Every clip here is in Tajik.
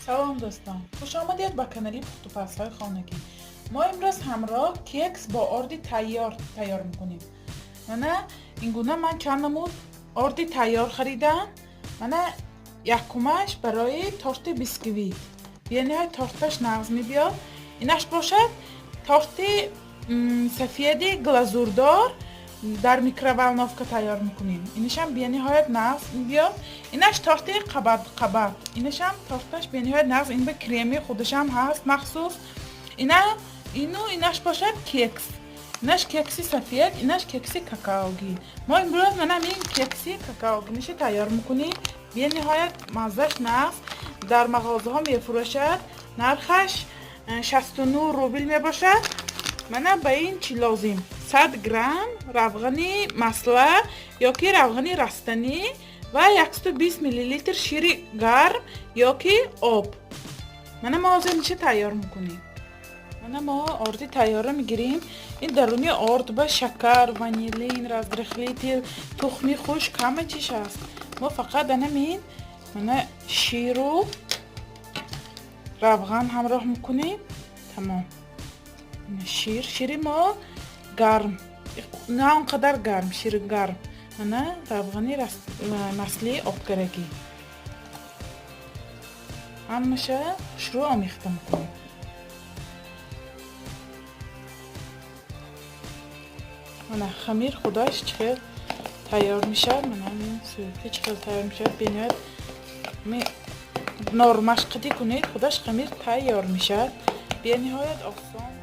Салом дӯстон, хуш омадед ба канали пухтупазҳои хонагӣ. Мо имрӯз ҳамроҳ кекс бо орди тайёр тайёр мекунем. Мана ин гуна ман чанд намуд орди тайёр харидам. Мана якумаш барои торти бисквит. Бениҳоят торташ нағз мебиёд. Инаш бошад торти сафеди глазурдор дар микроволновка тайёр мекунем. Инашам бениҳоят нағз мебиёд. Инаш торти қабат қабат. Инашам торташ бениҳоят нағз. Ин ба креми худашам ҳаст махсус. Ина ину инаш бошад кекс. Инаш кекси сафед, инаш кекси какаогӣ. Мо имрӯз манам ин кекси какаогиниша тайёр мекунем. Бениҳоят маззаш нағз. Дар мағозаҳо мефурӯшад. Нархаш 69 рубл мебошад. Мана ба ин чӣ лозим? 100 грамм равғани масла ёки равғани растанӣ ва 120 миллилитр шири гарм ёки об. Мана мо ҳозир ниша тайёр мекунем. Мана мо орди тайёрро мегирем. Ин даруни орд ба шакар, ванилин, разрыхлитель, тухми хушк ҳама чиш ҳаст. Мо фақат анамин мана ширу равған ҳамроҳ мекунем. Тамом. Шир, шири мо гарм, на он қадар гарм, шири гарм. Мана равғани масли обгарагӣ. Ҳамаша хушрӯ омехта мекунем. Мана хамир худаш чӣ хел тайёр мешавад. Мана ҳамин суюки чӣ хел тайёр мешавад. Бениҳоят нормаш қидӣ кунед, худаш хамир тайёр мешавад. Бениҳоят осон.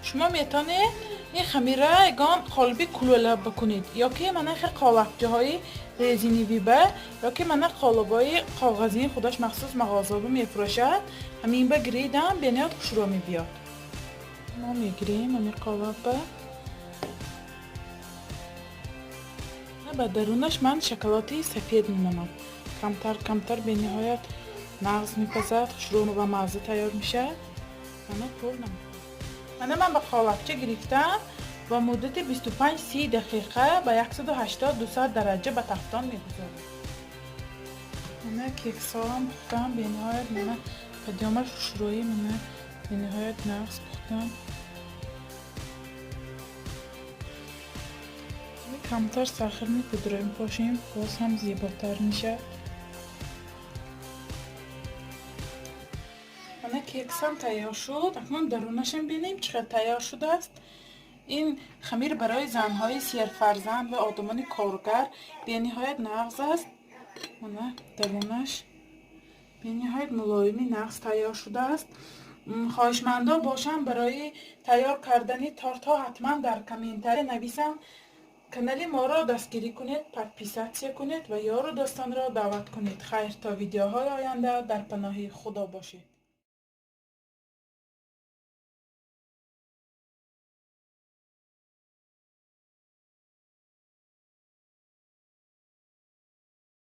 Шумо метавонед ин хамира ягон қолиби кулӯла бикунед ёки мана хел қолабчаҳои резинивӣ ба ёки мана қолабҳои коғазии худаш махсус мағозаҳо мефурӯшад. Ҳамин ба гиридам бениҳоят хушрӯ мебиёд. Мо мегирем ҳамин қолабба. Ба дарунаш ман шоколади сафед мемонам. Камтар камтар бениҳоят нағз мепазад, хушрӯ ва мазза тайёр мешавад. Мана пур намекунам. Мана ман ба қолабча гирифтам ва муддати 25-30 дақиқа ба 180-200 дараҷа ба тафтон мегузорам. Мана кексҳоам пухтам бениҳоят, мана қадёмаш хушрӯӣ, мана бениҳоят нағз пухтам. Камтар сахарни пудра мепошем, боз ҳам зеботар мешавад. Мана кексам тайёр шуд. Акнун дарунашам бинем чӣ хел тайёр шудааст. Ин хамир барои занҳои серфарзанд ва одамони коргар бениҳоят нағз аст. Мана дарунаш бениҳоят мулоими нағз тайёр шудааст. Хоҳишмандо бошанд барои тайёр кардани тортҳо ҳатман дар комментария нависанд. Канали моро дастгирӣ кунед, подписаться кунед ва ёру дӯстонро даъват кунед. Хайр, то видеоҳои оянда дар паноҳи Худо бошед.